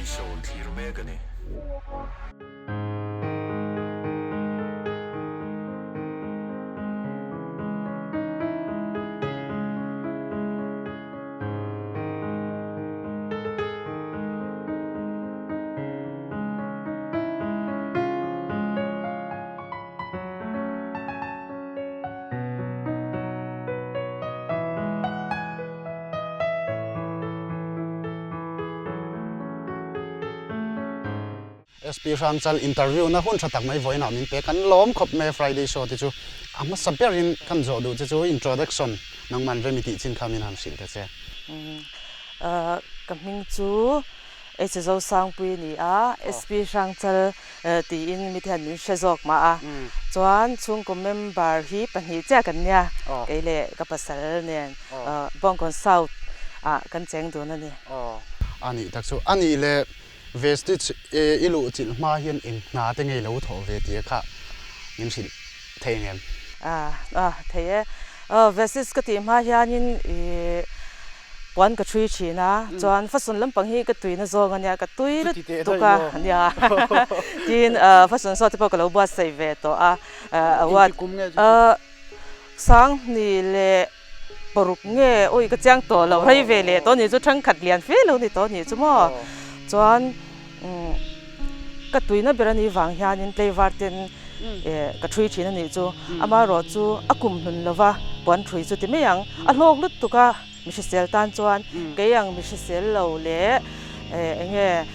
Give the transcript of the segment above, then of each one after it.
Show thlir mek a ni. SP Hrangchal interview na hun tha tak mai vawiinah min pe. Kan lawm khawp mai Friday show te chu a hmasa berin kan zawh duh che chu introduction nangman remi tih chin kha min han hrilh ta che. Ka hming chu H Zosangpui a ni a, SP Hrangchal tiin mite hian min hre zawk mah a. Chuan chhungkaw member hi pahnih chiah kan nia, kei leh ka pasal nen Bawngkawn South ah kan cheng dun a ni. A nih tak chu a nih leh Vestige i luh chilh hma hian eng hna te ngei lo thawh ve tia kha min hrilh thei ang em? A thei e. Vestige ka tih hma hianin i Puan ka thui thin a, chuan fashion lampang hi ka tuina zawng a nia, ka tui lutuk a nia. Tin, fashion show te pawh ka lo buatsaih ve tawh a, award Sanghni leh paruk nge awi ka chiang tawh lo, rei ve leh tawh a nih chu, thenkhat lian fe lo ni tawh a nih chu maw. Chuan ka tuina ber a nih vang hianin tlaivar ten ka thui thin a nih chu, amaherawhchu a kum hlun lova puan thui chu ti mai ang, a hlawk lutuk a. Mi hrisel tan chuan kei ang mi hrisel lo leh eng nge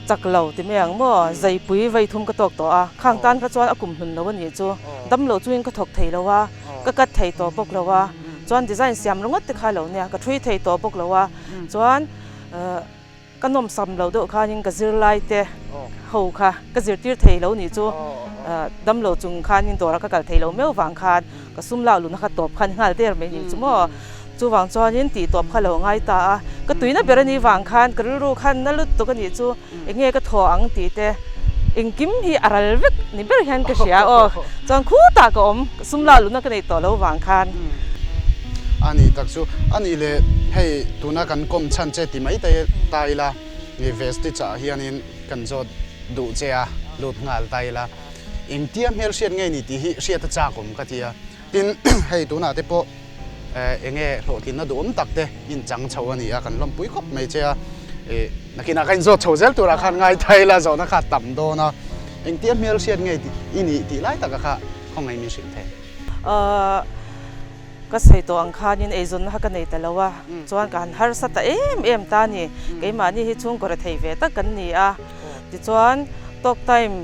chak lo ti mai ang maw zaipui vei thum ka tawk tawh a, khang tan kha chuan a kum hlun lo a nih chu dam lo chungin ka thawk thei lo a, ka cut thei tawh bawk lo a, chuan design siam ringawt te kha lo nia ka thui thei tawh bawk lo a, chuan Ka nawmsam lo deuh khanin ka zirlai te ho kha ka zirtir thei lo nih chu damlo chung khanin dawrah ka kal thei lo meuh vang khan ka sum lak luhna kha tawp khan nghal der mai nih chu maw. Chuvang chuanin tih tawp kha lo ngai ta a, ka tuina ber anih vang khan ka rilru khan na lut tuk anih chu eng nge ka thaw ang tih te engkim hi a ral vek ni ber hian ka hria aw. Chuan khutah ka awm sum lak luhna ka neih tawh lo vang khan. A nih tak chu a nih leh hei tuna kan kawm chhan che ti mai te ta ila ni Vestige ah hianin kan zawt duh che a lut nghal ta ila engtia hmel hriat ngei ni tih hi hriat a chak awm ka ti a tin hei tunah te pawh eng nge hlawhtlinna duhawm tak te inchang chho a ni a kan lawmpui khawp mai che a ih nakinah ka inzawt chho zel turah khan ngai ta ila zawhna kha a tam dawn a engtia hmel hriat ngei i nih tih lai taka kha khawngaih min hrilh thei. Ka sawi tawh ang khanin eizawnna kha ka nei ta lo a, chuan ka han harsa ta em em ta a ni. Keimahni hi chhungkaw rethei ve tak kan ni a, tichuan talk time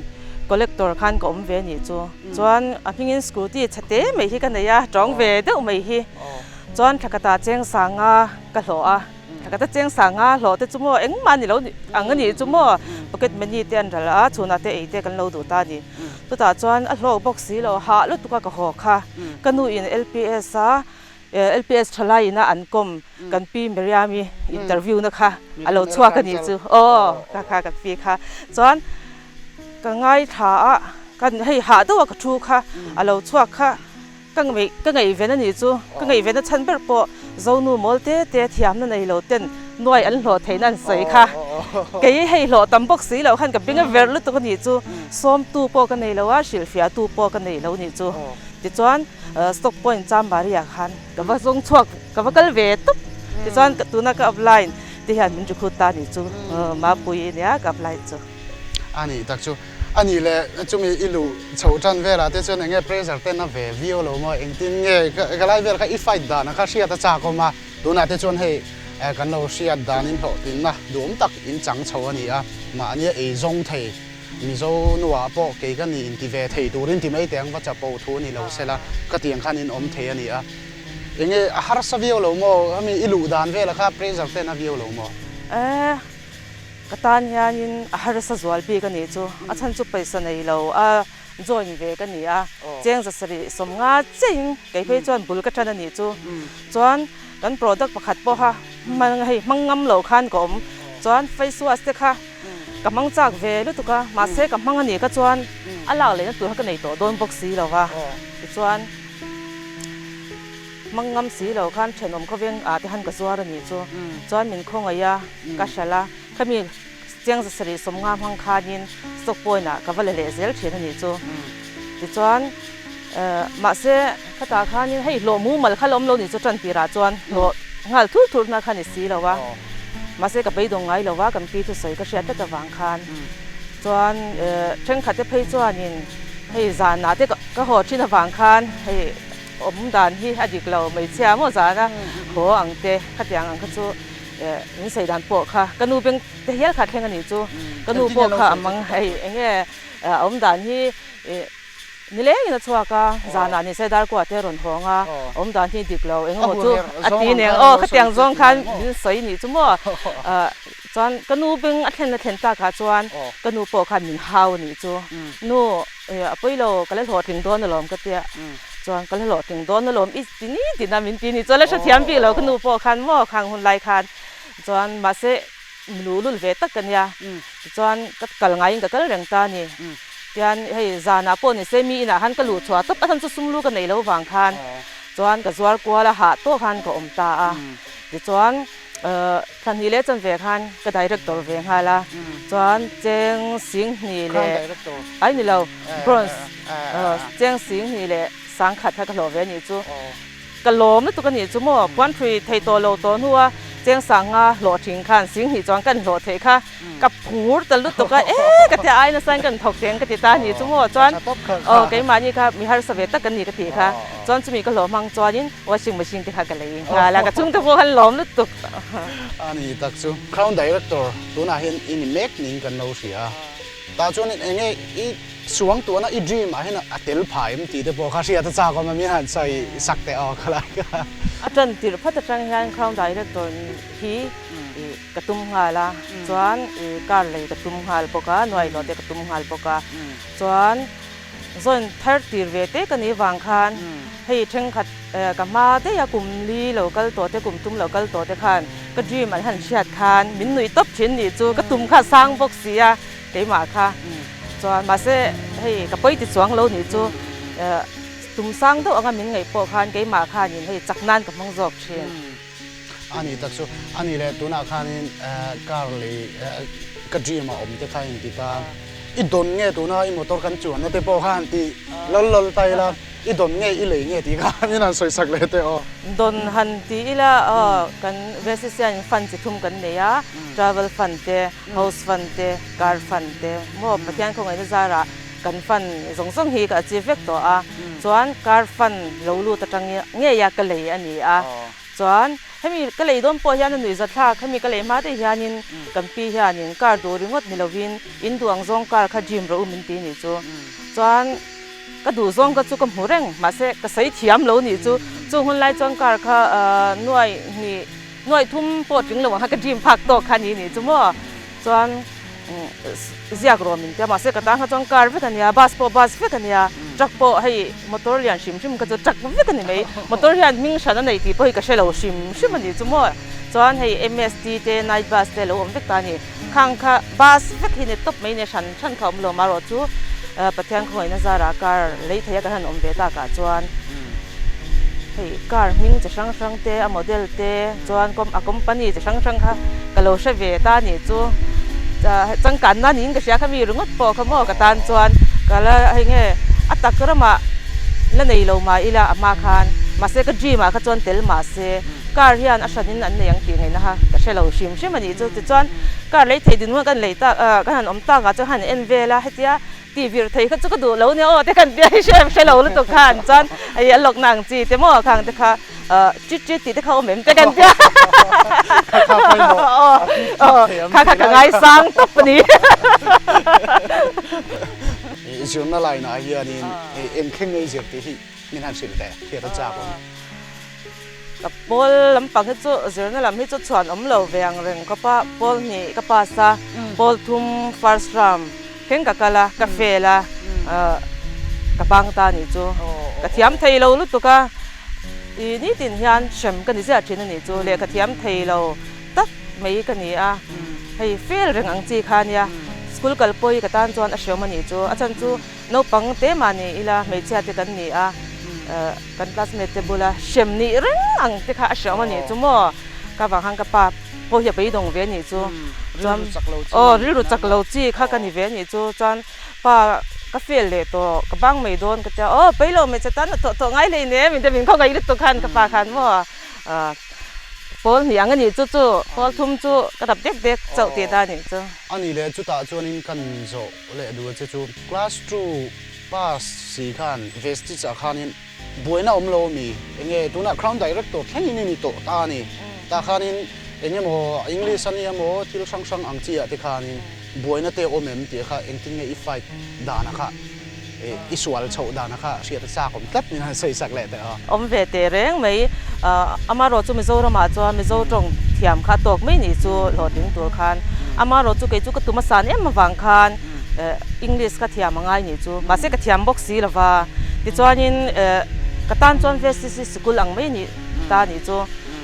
collector khan ka awm ve a nih chu. Chuan a hmingin scooty chhe te mai hi ka nei a, tawng ve deuh mai hi. Chuan thla khatah cheng sanga ka hlawh a. Thla khat a cheng sang a, hlawh te chu maw engmah a ni lo ang a nih chu maw pocket money te an ral a, chhunah te ei te kan lo duh ta a ni. Chutah chuan a hlawk bawk si lo, hah lutuk a ka haw kha. Ka nu in LPS a, LPS thalai ina an kawm kan pi Miriam-i interview na kha a lo chhuak a nih chu aw ka kha kan pi kha. Chuan ka ngaithla a, kan hei hah deuh a ka thu kha a lo chhuak kha. Ka ngaih ka ngaihven a nih chu, ka ngaihven a chhan ber pawh Zonu mawl te te thiamna nei lo ten nuai an hlawh theihna an sawi kha. Kei hei hlawh tam bawk si loh khan ka beng a verh lutuk a nih chu, sawmtu pawh ka nei lo a, hrilhfiahtu pawh ka nei lo nih chu. Tichuan stock point Chambari ah khan ka va zawng chhuak, ka va kal ve tawp. Tichuan tuna ka apply te hian min recruit ta a nih chu, Mapui nia ka apply chu. A nih tak chu. A nih leh chumi i luh chhoh tan velah te chuan enge pressure te na ve viau lo maw engtin nge ka lai vel kha i fight dan a kha hriat a chak awm a tunah te chuan hei kan lo hriat danin hlawhtlinna duhawm tak in chang chho a ni a mahnia ei zawng thei Mizo nuah pawh kei ka ni inti ve thei turin ti mai teh ang va chapo thu a ni lo sela ka tiang khan in awm thei a ni a enge a harsa viau lo maw hemi i luh dan velah kha pressure te na viau lo maw? Ka tan hianin a harsa zual bik a nih chu. A chhan chu pawisa nei lo a join ve ka ni a, cheng zasarih 50 chiahin kei phei chuan bul ka tan a nih chu. Chuan kan product pakhat pawha hmang hei hmang ngam lo khan ka awm. Chuan face wash te kha ka hmang chak ve lutuk a, mahse ka hmang a nih kha chuan a lak lehna tur kha ka nei tawh dawn bawk si lo va. Tichuan. Hmang ngam si lo khan thenawm khawveng ah te han ka zuar a nih chu. Chuan min khawngaih a, ka hralh a, khami Cheng 750 hmang khanin stock point ah ka va la leh zel thin a nih chu. Tichuan mahse khatah khanin hei hlawh mumal kha la awm lo nih chu tan tirah chuan hlawh nghal thur thur na kha ni si lo a. Mahse ka beidawng ngai lo a, kan pi thusawi ka hriat tlat avang khan chuan thenkhat te phei chuanin hei zanah te ka haw thin avang khan hei awm dan hi a dik lo hmeichhia maw zana haw ang te khatiang ang kha chu min sawi dan pawh kha ka nu beng te hial kha thleng a nih chu ka nu pawh kha a mang hei eng nge a awm dan hi nilengin a chhuak a zanah ni se darkua te a rawn hawng a awm dan hi dik lo eng emaw chu a ti nen aw khatiang zawng khan min sawi nih chu maw chuan ka nu beng a thlen a thlen takah chuan ka nu pawh khan min hau a nih chu nu a pawi lo ka la hlawhtling dawn alawm ka tia chuan ka la hlawhtling dawn alawm i ti ni tin a min ti ni chuan la hrethiam bik lo ka nu pawh khan maw khang hun lai khan chuan mahse luhlul ve tak ka nia tichuan ka kal ngaiin ka kal reng ta a ni tian hei zanah pawh ni se mi inah khan ka luh chhuah tawp a chhan chu sum lu ka neih loh vang khan chuan ka zuar kual a hah tawh khan ka awm ta a tichuan Thla hnih leh chanve khan ka director ve nghal a, chuan cheng sing hnih leh ai ni lo bronze cheng sing hnih leh sang khat kha ka hlawh ve a nih chu. Ka lawm lutuk a nih chu maw, puan thui thei tawh lo tawh hnua cheng sang nga hlawh thin khan sing hnih chuan kan hlawh theih kha ka phur ta lutuk a, e ka ti a ai nasa in kan thawk teng ka ti ta a nih chu maw, chuan aw keimahni kha mi harsa ve tak kan ni ka tih kha, chuan chumi ka hlawh hmang chuanin Washing machine te kha ka lei nghal a, ka chhungte pawh khan lawm lutuk. A ni tak chu Crown Director tunah hian i ni mek niin kan lo hria a, tah chuan eng nge i suang tuahna i dream ah hian a tel phah em tih te pawh kha hriat a chak awm a, min han sawi sak teh aw khalai kha. A tan tirh phat atang hian Crown Director hi ka tum nghal a, chuan car lei ka tum nghal bawk a, nuai hlawh te ka tum nghal bawk a, chuan Zawn thar tir ve te ka nih vang khan hei thenkhat ka hma daih a kum li lo kal tawh te kum tum lo kal tawh te khan ka dream an han hriat khan min nuih tawp thin nih chu ka tum kha sang bawk si a keimah kha chuan mahse hei ka pawi ti chuang lo nih chu tum sang deuh anga min ngaih pawh khan keimah khanin hei chak nan ka hmang zawk thin. A ni tak chu a ni le tunah khanin car lei ka dream a awm te kha in ti ta i dawn nge tuna i motor kan chuanna te pawh kha han ti lal lal ta ila i dawn nge i lei nge tih kha min han sawi sak leh teh aw. Dawn han ti ila aw kan VCC hian fund chi thum kan nei a travel fund te house fund te car fund te maw Pathian khawngaihna zarah kan fund zawng zawng hi ka achieve vek tawh a chuan car fund lo lut atang ngei a ka lei a ni a. Chuan hemi ka lei dawn pawh hian a nuihza thlak, hemi ka lei hma te hianin kan pi hianin car duh ringawt ni lovin in duh ang zawng car kha dream rawh u min ti nih chu. Chuan ka duh zawng kha chu ka hmu reng mahse ka sawi thiam lo nih chu. Chung hun lai chuan car kha nuaih hnih nuaih thum pawh tling lo ang kha ka dream phak tawk kha ni nih chu maw. Chuan ziak rawh min tia mahse ka tan kha chuan car vek a nia bus pawh bus vek a nia truck pawh hei motor lian hrim hrim kha chu truck vek a ni mai motor hian hming hran a nei tih pawh hi ka hre lo hrim hrim a ni chu maw chuan hei M_S_T te night bus te a lo awm vek ta a ni khang kha bus vek hi ni tawp mai nia hran hran kha a awm lo marawh chu Pathian khawngaihna zarah car lei theih a kan han awm ve takah chuan hei car hming chi hrang hrang te a model te chuan a company chi hrang hrang kha ka lo hre ve ta nih chu changkanna niin ka hria kha mi ringawt pawh kha maw ka tan chuan ka la hei nge a tak ramah la nei lo mah ila a hma khan mahse ka dream ah kha chuan tel mahse car hian a hranin an nei ang tih ngaihna kha ka hre lo hrim hrim a nih chu tichuan car lei thei dinhmun kan lei tak kan han awm takah chuan han en vel a hetia Tih vir thei kha chu ka duh lo nia aw te khan tia hi hre hre lo lutuk khan chuan hei a lawkna ang chi te maw khang te kha chit chit tih te kha awm em te kan tia kha kha ka ngaisang tawp a ni. Zirna line ah hianin engthleng ngei zir tih hi min han hrilh teh hriat a chak awm. Ka pawl lampang hi chu zirna lam hi chu chhuan awm lo ve ang reng khawp a, pawl hnih ka pass a, pawl thum first round thleng ka kal a, ka fail a, ka bang ta nih chu. Ka thiam thei lo lutuk a, i nitin hian hrem ka ni ziah thin a nih chu, lehkha thiam thei lo tak mai ka ni a, hei fail reng ang chi kha nia, school kal pawh hi ka tan chuan a hreawm a nih chu, a chhan chu Naupang te mah ni ila hmeichhia te kan ni a, kan classmate te bula hrem nih reng ang te kha a hreawm a nih chu maw? Ka vang khan ka pa pawh hi a beidawng ve a nih chu. Chuan aw rilru chak lo chi kha ka ni ve a nih chu. Chuan pa ka fail leh tawh ka bang mai dawn ka tia aw pailo hmeichhe tan a thawh tawh ngai hlei nem in te min khawngaih lutuk khan ka pa khan maw pawl hnih ang a nih chu chu pawl thum chu ka dap dek dek chauh tih ta a nih chu. A nih leh chutah chuanin kan zawh leh duh a che chu class two pass si khan Vestige ah khanin Buaina awm lo ami? Enge tunah Crown Director thlengin i ni tawh ta a ni. Tah khanin eng emaw English a nia maw thil hrang hrang ang chi ah te khanin buaina te awm em tih kha engtin nge i fight dana kha i sual chhoh dana kha hriat a chak awm tlat min han sawi sak leh teh a. Awm ve teh reng mai. Amaherawh chu Mizoramah chuan Mizo tawng thiam kha a tawk mai nih chu hlawhtling tur khan. Amaherawh chu kei chu ka tum a san em avang khan English ka thiam a ngai nih chu. Mahse ka thiam bawk si lova. Tichuanin ka tan chuan VCC sikul ang mai nih ta nih chu.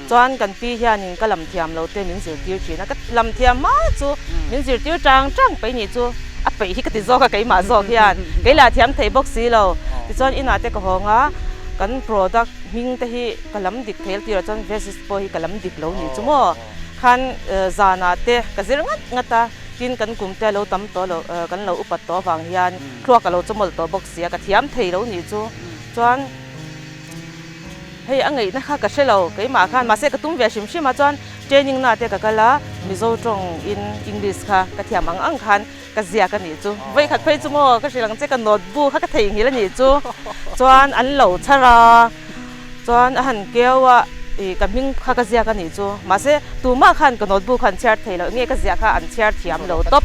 Chuan kan pi hianin ka lam thiam lo te min zirtir thin a. Ka lam thiam hma chu min zirtir tang tang peih nih chu. A peih hi ka ti zawk a keimah zawk hian. Kei lah thiam thei bawk si lo. Tichuan inah te ka hawng a, kan product hming te hi ka lam dik thei tirah chuan VCC pawh hi ka lam dik lo nih chu maw. Khan zanah te ka zir ngat ngat a. Tin, kan kum te a lo tam tawh lo, kan lo upat tawh avang hian thluak a lo chawmawlh tawh bawk si a, ka thiam thei lo nih chu. Chuan hei a ngaihna kha ka hre lo keimah khan, mahse ka tum ve hrim hrim a, chuan training na te ka kal a, Mizo tawng in English kha ka thiam ang ang khan ka ziak a nih chu. Vawikhat phei chu maw ka hrilh ang che ka notebook kha ka theihnghilh a nih chu. Chuan an lo chhar a. Chuan a han keu a, ih ka hming kha ka ziak a nih chu. Mahse, tumah khan ka notebook kha an chhiar thei lo, enge ka ziah kha an chhiar thiam lo tawp.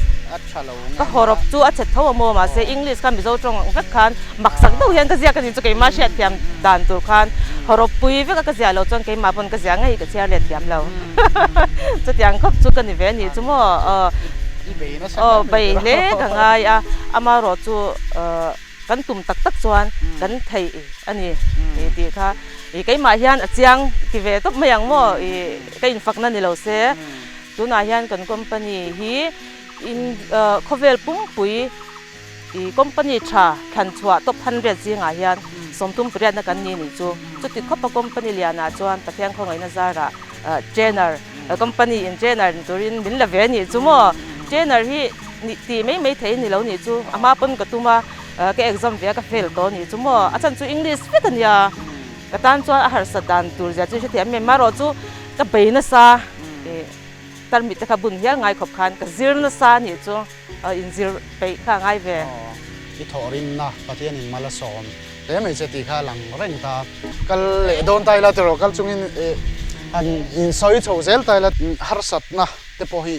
Ka hawrawp chu a chhe tho a maw, mahse English kha Mizo tawng ang vek khan maksak deuh hian ka ziak a nih chu keimah hriat thiam dan tur khan hawrawp pui vek a ka ziah loh chuan keimah pawn ka ziah ngei ka chhiar let thiam lo. Chutiang khawp chu ka ni ve a nih chu maw. Aw, bei hle ka ngai a, amaherawh chu. Kan tum tak tak chuan kan theih a ni tih kha keimah hian a chiang ti ve tawp mai ang maw ka infakna ni lo se tunah hian kan company hi in khawvel pumpui company tha thlan chhuah top 100 zingah hian 38 na kan ni nih chu chuti khawpa company lianah chuan Pathian khawngaihna zarah trainer company in trainer ni turin min la ve nih chu maw trainer hi Nih tih mai mai thei ni lo nih chu a hma pawn ka tum a, ka exam ve a ka fail tawh nih chu maw, a chhan chu English vek a nia, ka tan chuan a harsat dan tur zia chu i hrethiam em marawh chu ka bei nasa ih tarmit te kha bun hial ngai khawp khan ka zir nasa nih chu inzir peih kha a ngai ve. I thawhrimna Pathianin mal a sawm hle mai che tih kha a lang reng ta. Kal leh dawn ta ila tiraw kal chungin ih han insawi chho zel ta ila harsatna te pawh hi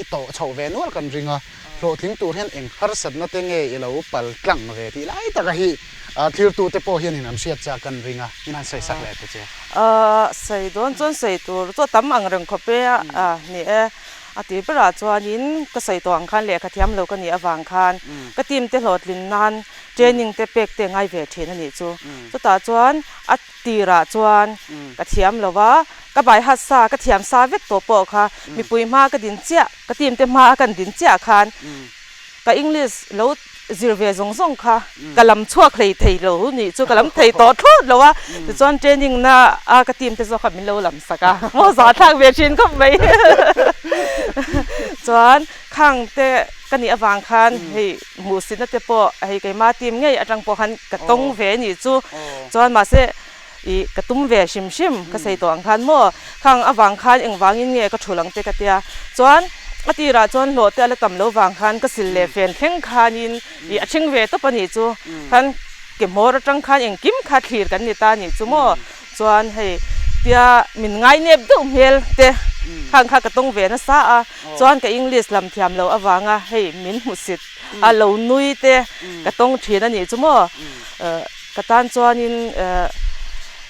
I tawh chhoh ve nual kan ring a, hlawhtling tur hian eng harsatna te nge i lo pal tlang ve tih lai taka hi thirtute pawh hianin an hriat chak kan ring a, min han sawi sak leh ta che. Sawi dawn chuan sawi tur chu a tam ang reng khawp e a ni e. A ti berah chuanin ka sawi tawh ang khan lehkha thiam lo ka nih avang khan ka team te hlawhtlin nan training te pek te ngai ve thin a nih chu. Chutah chuan a Tirah chuan ka thiam lo va, ka bai hat sa, ka thiam sa vek tawh pawh kha mipui hma ka din chiah, ka team te hma a kan din chiah khan ka English lo zir ve zawng zawng kha ka lam chhuak hlei thei lo nih chu ka lam thei tawh thlawt lo a, tichuan training na a ka team te zawk kha min lo lam sak a, maw zahthlak ve thin khawp mai. Chuan khang te ka nih avang khan hei hmuhsitna te pawh hei keima team ngei atang pawh khan ka tawng ve anih chu chuan mahse ih ka tum ve hrim hrim ka sawi tawh ang khan maw khang avang khan engvangin nge ka thul ang te ka tia chuan a tirah chuan hlawh te a la tam lo vang khan ka sil leh fen thleng khanin ih a ṭhing ve tawp anih chu khan ke hmawr atang khan engkim kha thlir kan ni ta anih chu maw Chuan hei tia min ngainep deuh hmel te khang kha ka tawng ve nasa a, chuan ka English lam thiam lo avanga hei min hmusit a lo nui te ka tawng thin a nih chu maw. Ka tan chuanin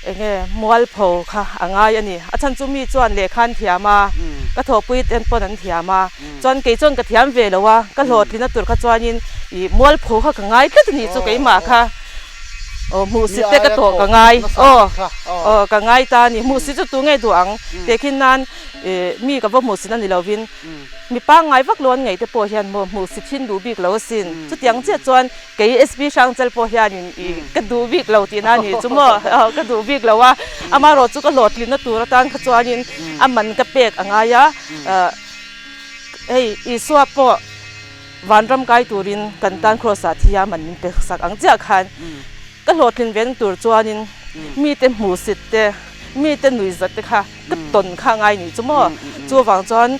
enge mualpho kha a ngai a ni. A chhan chu mi chuan lehkha an thiam a, ka thawhpui ten pawn an thiam a, chuan kei chuan ka thiam ve lo a, ka hlawhtlina tur kha chuanin ih mualpho kha ka ngai tlat a nih chu keimah kha. Aw hmuhsit te ka tawh ka ngai aw aw ka ngai ta a ni hmuhsit chu tu ngei duh ang tehkhin nan ih mi ka va hmuhsit a ni lovin mi pangngai vak lo an ngaih te pawh hian maw hmuhsit hin duh bik lo asin chutiang chiah chuan kei SP Hrangchal pawh hianin ih ka duh bik lo tihna a ni chu maw aw ka duh bik lo a Amaherawhchu ka hlawhtlinna tur atan kha chuanin a man ka pek a ngai a, hei Isua pawh vanram kai turin kan tan Kraws ah thi a man min pe sak ang chiah khan ka hlawhtlin ve na tur chuanin mite hmuhsit te, mite nuihzat te kha ka tawn kha a ngai nih chu maw? Chuvang chuan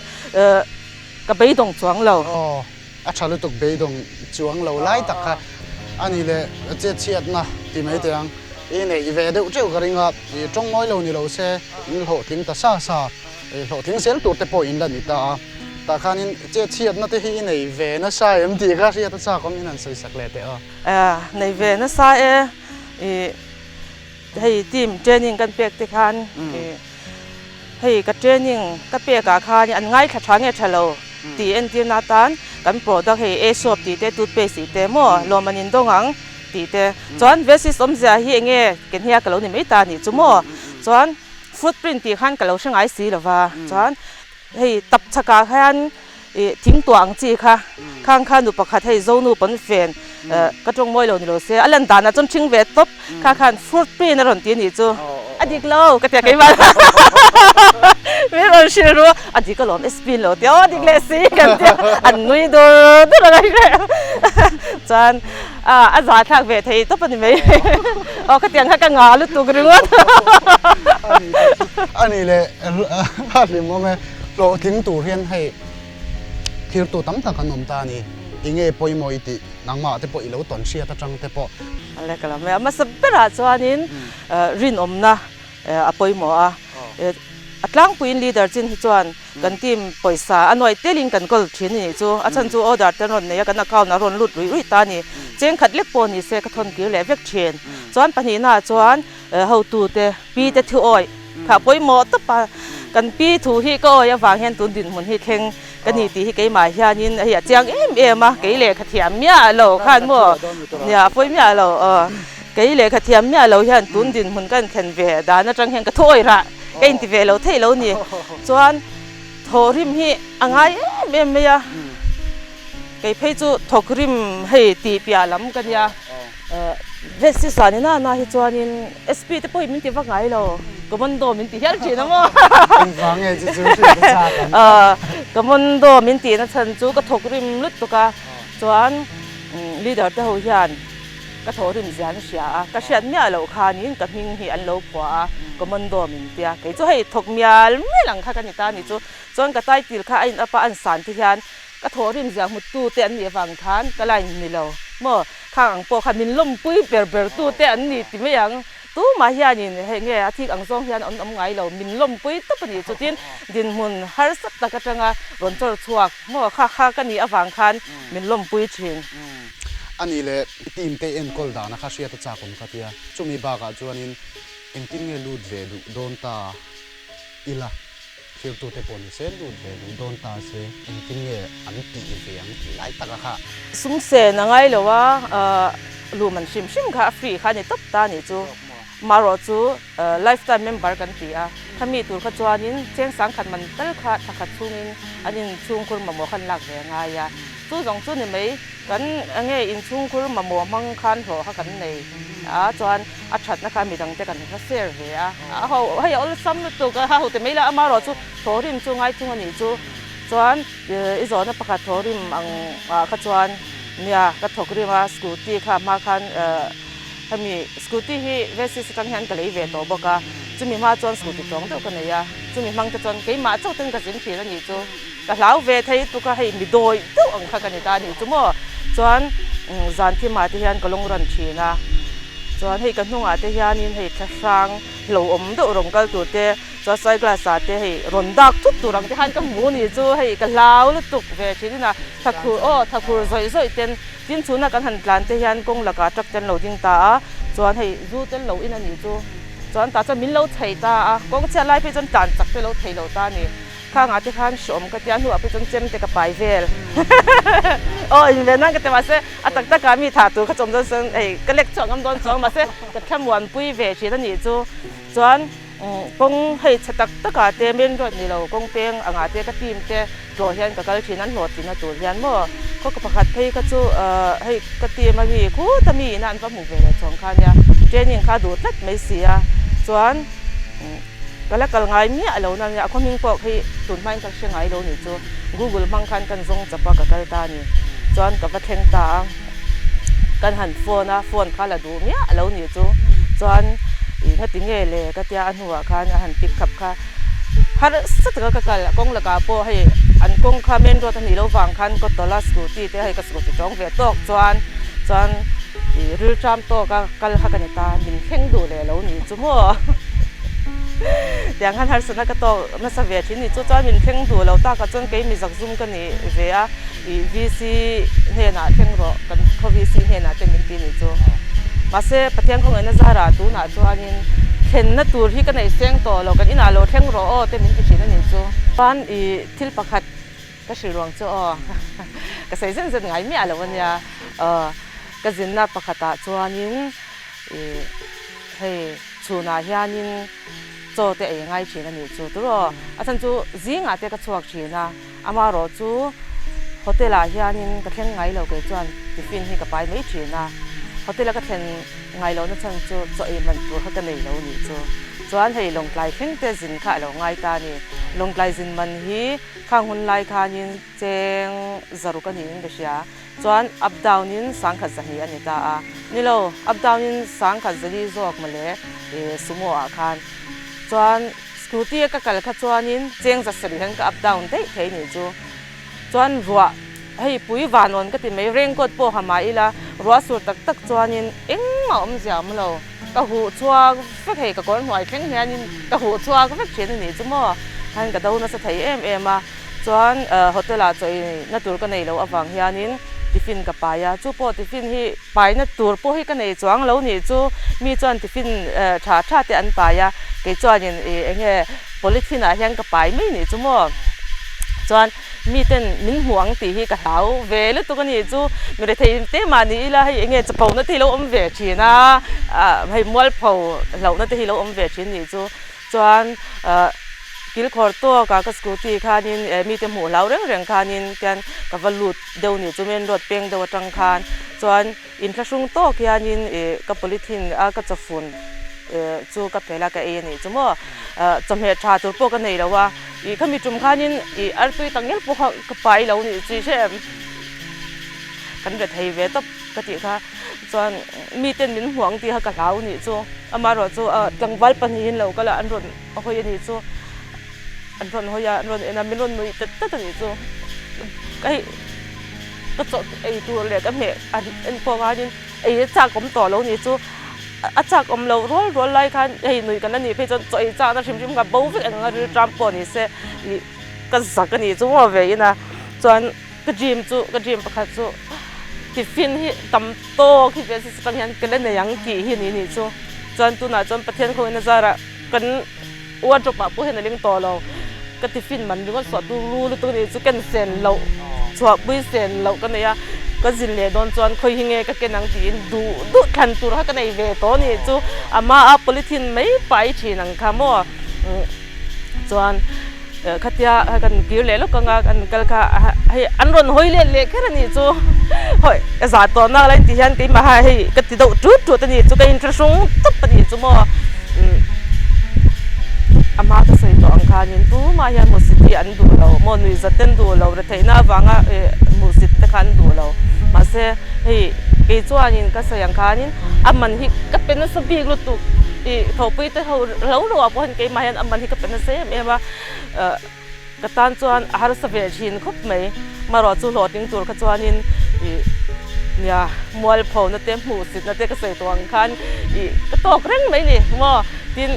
ka beidawng chuang lo. Aw, a tha lutuk beidawng chuang lo lai tak kha a ni leh chetchhiatna ti mai teh ang. I neih ve deuh teuh ka ring a, i tawng mawi lo ni lo se in hlawhtling ta sa sa, i hlawhtling zel tur te pawh in la ni ta a. Tah khanin chetchhiatna te hi i nei ve nasa em tih kha hriat a chak awm in han sawi sak leh teh aw. Nei ve nasa e, i hei team training kan pek te khan i hei ka training ka pek ah khan an ngaithla tha nge tha lo tih entirna atan kan product hei a soap tih te toothpaste tih te maw lawm an indawng ang tih te chuan vesis awmzia hi enge ke hnia ka lo ni mai ta anih chu maw chuan footprint tih khan ka lo hre ngai si lova chuan hei tap chhakah khan Ih thing tuah ang chi kha khang kha nu pakhat hei zonu pawn fen ka tawng mawi lo ni lo se a lan danah chuan ṭhing ve tawp kha khan fruit pin a rawn ti a nih chu a dik lo ka tia keimah min rawn hrilh ru a dik alawm SP lo tia aw a dik leh si kan tia an nui dur dur ang a hre chuan a zahthlak ve thei tawp a ni mai aw khatiang kha ka ngah lutuk ringawt a nih leh a hlimawm e. Hlawhtling tur hian hei thirtu tam tak an awm ta a ni. Enge pawimawh i tih nangmah te pawh i lo tawn hriat atang te pawh. Ale ka lam e. A hmasa berah chuanin rinawmna a pawimawh a. A tlangpuiin leader chin hi chuan kan team pawisa a nuaih telin kan kawl thin a nih chu. A chhan chu order te an rawn nei a, kan account a rawn lut ruih ruih ta a ni. Cheng khat lek pawh ni se ka thawn kir leh vek thin. Chuan pahnihnaah chuan hotute pi te thu awih kha pawimawh tawp a, kan pi thu hi ka awi avang hian tun dinhmun hi thleng ka ni tih hi keimah hianin hei a chiang em em a, kei lehkha thiam miah lo khan maw nia a pawi miah lo aw, kei lehkha thiam miah lo hian tun dinhmun ka inthlen ve dan atang hian ka thu awih rah ka inti ve lo thei lo ni, chuan thawhrim hi a ngai em em mai a, kei phei chu thawkrim hei tih piah lam ka nia. Vesi san ina na hi chuanin SP te pawhin min ti vak ngai lo, Commando min ti hial thin a maw? Engvang nge chu chu hriat a chak ang. Commando min tihna chhan chu ka thawk rim lutuk a, chuan leader te ho hian ka thawh rim zia an hria a, ka hriat miah loh khanin ka hming hi an lo phuah a, Commando min tia, kei chu hei thawk mial mial ang kha ka ni ta a ni chu, chuan ka title kha a in up a an san te hian Ka thawhrim zia hmutu te an nih avang khan ka line ni lo maw? Khang ang pawh khan min lawmpui ber ber tu te an ni ti mai ang. Tumah hianin hei nge a thik ang zawng hian an awm ngai lo, min lawmpui tawp a nih chutin dinhmun harsa tak atanga rawn chawr chhuak maw kha kha ka nih avang khan min lawmpui thin. A nih leh team te enkawl dana kha hriat a chak awm ka tia, chumi bakah chuanin engtin nge lut ve duh dawn ta ila? Thirtute pawh ni se, lut ve duh dawn ta se, engtin nge an tih ve ang tih lai taka kha. Sum sen a ngai lo a, luh man hrim hrim kha a free kha a ni tawp ta a nih chu. Marawh chu lifetime member kan ti a, khami tur kha chuanin cheng sangkhat man tal kha thla khat chhungin an inchhungkhur mamawh khan lak ve a ngai a. Chu zawng chu ni mai. Kan nge inchhungkhur mamawh hmang khan hlawh kha kan nei a, chuan a thatna kha midangte kan va share ve a, a ho hei a awlsam lutuk a, ho ti mai la amaherawh chu thawhrim chu ngai thung a nih chu, chuan i zawhna pakhat thawhrim ang ah kha chuan nia ka thawk rim a, scooty kha hma khan hemi scooty hi vesis atang hian ka lei ve tawh bawk a, chumi hma chuan scooty tlawng deuh ka nei a, chumi hmang te chuan keimah chauh ten ka zin thin a nih chu. Ka hlau ve thei tuk a, hei mi dawi deuh ang kha ka ni ta a nih chu maw. Chuan zan thimah te hian ka lawng ran thin a, chuan hei ka hnungah te hianin hei thlahrang lo awm deuh rawn kal tur te, chuan side glass ah te hei rawn dak thut tur ang te khan ka hmu ni chu hei ka hlau lutuk ve thin in a, thakhur aw thakhur zawih zawih ten tin chhuna kan han tlan te hian kawng lakah truck te an lo ding ta a, chuan hei zu tel lo in a nih chu, chuan tah chuan min lo chheih ta a, kawng chhiat lai phei chuan tlan chak te lo thei lo ta a ni. Khangah te khan hrawm ka tia hnuah pawh chuan chem te ka pai vel. Aw in ve nan ka ti mahse a tak takah mi thah tur kha chawm dawn chuan hei ka lek chhuak ngam dawn chuang mahse ka thlamuanpui ve thin a nih chu. Chuan kawng hei chhe tak takah te main road ni lo kawng peng angah te ka team te tlawh hian ka kal thin an hlawhtlin a tur hian maw khaw ka pakhat phei kha chu hei ka team a mi khuta mi ina an va hmuh ve leh chhawng kha nia training kha a duh tlat mai si a chuan. Ka la kal ngai miah lo na nia, a khaw hming pawh khi tun hmain ka hre ngai lo nih chu. Google hmang khan kan zawng chap a, ka kal ta a ni. Chuan ka va thleng ta a, kan han phone a, phone kha la duh miah lo nih chu. Chuan ih nga ti nge le ka tia a hnuah khan a han pick khap kha harsa taka ka kal, kawng lakah pawh hei an kawng kha main road a nih loh vang khan ka tawlh a, scooty te hei ka scooty tawng ve tawk chuan chuan ih rilṭam tawk a kal kha ka ni ta, min thleng duh leh lo nih chu maw. Tiang khan harsatna ka tawk nasa ve thin ni chu chuan min thleng duh lo takah chuan kei mi zakzum ka ni ve a, ih VC hnenah thleng rawh kan khaw VC hnenah te min ti nih chu. Mahse Pathian khawngaihna zarah tunah chuanin thlenna tur hi ka neih seng tawh lo, kan inah lo thleng rawh aw te min ti thin a nih chu. Chuan ih thil pakhat ka hrilh ruang chu aw ka sawi zen zen ngai miah lo a nia, aw ka zinna pakhatah chuanin ih hei chhunah hianin chaw te ei ngai thin a nih chu tur aw. A chhan chu zingah te ka chhuak thin a, amaherawh chu hotel ah hianin ka thleng ngai lo kei chuan tiffin hi ka pai mai thin a, hotel a ka thlen ngai lohna chhan chu chaw ei man tur kha ka nei lo nih chu. Chuan hei Lawngtlai thleng te zin kha a lo ngai ta a ni. Lawngtlai zin man hi khang hun lai khanin cheng zaruk a niin ka hria. Chuan up down in sangkhat zahnih a ni ta a, ni lo up down in sangkhat zali zawk mawle sumo ah khan chuan scooty a ka kal kha chuanin cheng za sarih hian ka up down daih thei nih chu. Chuan ruah hei pui van awn ka ti mai raincoat pawh ha mah ila ruah sur tak tak chuanin engmah awmzia a awm lo, ka huh chhuak vek hei ka kawr hnuai thleng hianin ka huh chhuak vek thin a nih chu maw, khan ka do nasa thei em em a. Chuan hotel ah chaw ei na tur ka nei loh avang hianin tiffin ka pai a, chu pawh tiffin hi pai na tur pawh hi ka nei chuang lo nih chu mi chuan tiffin tha tha te an pai a, kei chuanin ih eng nge polythene ah hian ka pai mai nih chu maw. Chuan mi ten min hmu ang tih hi ka hlau ve lutuk a nih chu, mi rethei te mah ni ila hei eng nge chapo na te hi lo awm ve thin a, hei mualpho hlauhna te hi lo awm ve thin nih chu. Chuan kilkhawr tawkah ka scooty khanin mite hmuh hlau reng reng khanin tian ka va lut deuh nih chu main road peng deuh atang khan chuan inthlahrung tawk hianin ih ka polythene a ka chawfun chu ka phel a ka ei a nih chu maw chawhmeh tha tur pawh ka nei lo a ih khami tum khanin ih artui tak ngial pawh kha ka pai lo nih chu i hre em kan rethei ve tawp ka tih kha. Chuan miten min hmuh ang tih kha ka hlau nih chu. Amaherawh chu tlangval pahnihin lo kal a, an rawn hawi a nih chu. An rawn hawi a, an rawn en a, min rawn nuih tat tat a nih chu. Ka hei ka chaw ei tur leh ka hmeh an en pawh khanin ei a chak awm tawh lo nih chu. A chak awm loh rual rual lai khan hei nuih kan la nih phei chuan chaw ei chakna hrim hrim kha bo vek ang a rilṭam pawh ni se ih ka zak a nih chu maw ve in a. Chuan. Ka dream chu, ka dream pakhat chu tiffin hi tam tawk hi ve si chutang hian ka la nei ang tih hi ni nih chu. Chuan tunah chuan Pathian khawiin a zarah kan wardrobe ah pawh hian a ling tawh lo. Ka tiffin man ringawt suah tu lu lutuk a nih chu ken sen loh, chhuahpui sen loh ka nei a. Ka zin leh dawn chuan khawi hi nge ka ken ang tiin duh duh thlan tur kha ka nei ve tawh a nih chu. Amaha polythene mai pai thin ang kha maw. Chuan khatia kan kir leh lawk anga kan kal kha hei an rawn hawi let leh kher a nih chu hawi ka zah tawh nak lai tih hian keimah ha hei ka ti deuh tut tut a nih chu ka inthlahrung tawp a nih chu maw a hma ka sawi tawh ang khanin tumah hian hmuhsit hi an duh lo maw nuihzat te an duh lo retheihna avanga hmuhsit te kha an duh lo mahse hei kei chuanin ka sawi ang khanin a man hi ka pe nasa bik lutuk. Ih thawhpui te ho lo lo ah pawh hian keimah hian a man hi ka pe nasa em em a, ka tan chuan a harsa ve thin khawp mai. Marawh chu hlawhtling tur kha chuanin ih nia mualpho na te hmuhsit na te ka sawi tawh ang khan ih ka tawk reng mai ni maw. Tin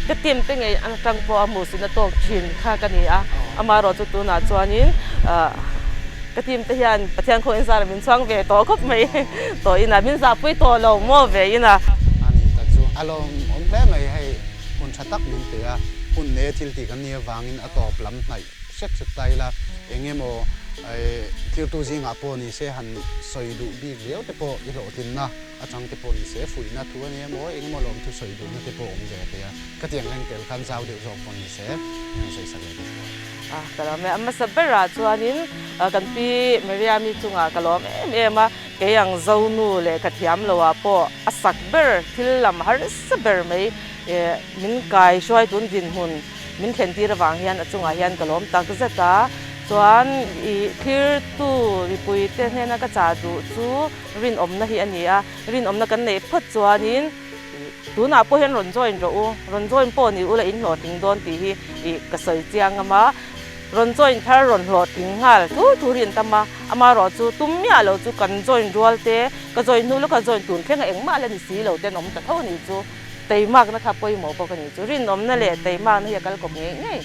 ka team te ngei atang pawh a hmuhsit na tawk thin kha ka ni a, amaherawh chu tunah chuanin ah ka team te hian Pathian khaw inzar min chhuang ve tawh khawp mai tawh ina min zahpui tawh lo maw ve ina. A ni tak chu a lawmawm hle mai hei hun tha tak min pe a, hun ne thil tih kan nih avangin a tawp lam hnaih hrep hrep ta ila eng emaw thirtu zingah pawh ni se han sawi duh bik viau te pawh i hlawhtlinna atang te pawh ni se fuihna thu a ni emaw eng emaw lawmthu sawi duhna te pawh awm ve thei a, ka tiang reng tel khan zau deuh zawk pawh ni se han sawi sak leh te chu. A, ka lawm e. A hmasa berah chuanin kan pi Miriami chungah ka lawm em em a, kei ang Zonu leh ka thiam loah pawh a sak ber thil lam harsa ber mai. Min kai hruai tun dinhmun min thlen tir avang hian a chungah hian ka lawm tak zet a. Chuan i thirtu mipuite hnena ka chah duh chu rinawmna hi a ni a. Rinawmna kan neih phawt chuanin tunah pawh hian rawn join rawh u, rawn join pawh ni ula in hlawhtling dawn tih hi i ka sawi chiang ngam a. Rawn join thar rawn hlawhtling nghal thur thur hi an tam a, amaherawh chu tum miah lo chu kan join rual te, ka join hnu lawka join tun thleng a engmah la ni si lo te an awm ta tho a nih chu. Teimakna kha pawimawh bawk a nih chu. Rinawmna leh teimakna hi a kal kawp ngei ngei,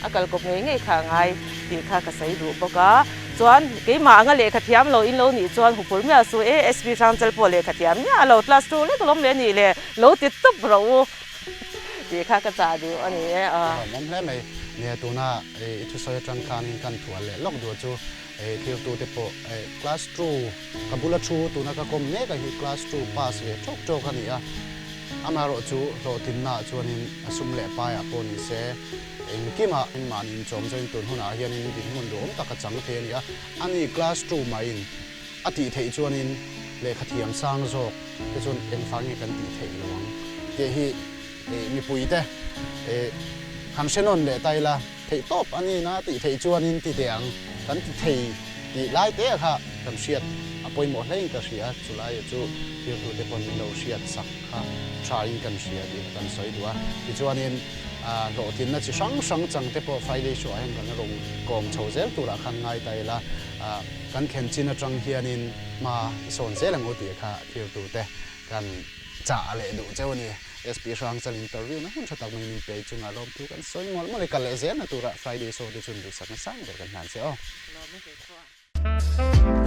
a kal kawp ngei ngei kha a ngai tih kha ka sawi duh bawk a. Chuan keimah anga lehkha thiam lo in lo nih chuan hupur miah su e, SP Hrangchal pawh lehkha thiam miah lo, class two lek alawm leh a nih le, lo ti tawp rawh u tih kha ka chah duh a ni e. Lawmawm hle mai. Nia tuna i thusawi atang khanin kan thual leh lawk duh chu Thirtute pawh class two ka bula thu tuna ka kawm mek a hi class two pass ve tawk tawk a ni a, amaherawh chu hlawhtlinna ah chuanin a sum leh paiah pawh ni se engkimah mahni inchawm chuanin tun hunah hianin dinhmun duhawm tak a chang thei a ni a, ani class two mahin a tih theih chuanin lehkha thiam sang zawk te chuan engfah nge kan tih theih lo ang tih hi mipuite han hre nawn leh ta ila. Theih tawp a ni na tih theih chuanin ti teh ang kan ti thei tih lai te kha kan hriat a pawimawh hlein ka hria, chulai chu thirtute pawn min lo hriat sak kha thain kan hria tih kha kan sawi duh a. Tichuanin hlawhtlinna chi hrang hrang chang te pawh Friday show ah hian kan rawn kawm chho zel turah khan ngai ta ila, kan thlen chin atang hianin hma i sawn zel ang u tih kha thirtute kan chah leh duh cheu a ni. SP Hrangchal interview na hun tha tak mai min pe chungah lawmthu kan sawi mawlh mawlh i kal leh zel na turah Friday show te chun duhsakna sang ber kan hlan che aw. Lawm e kei pawh.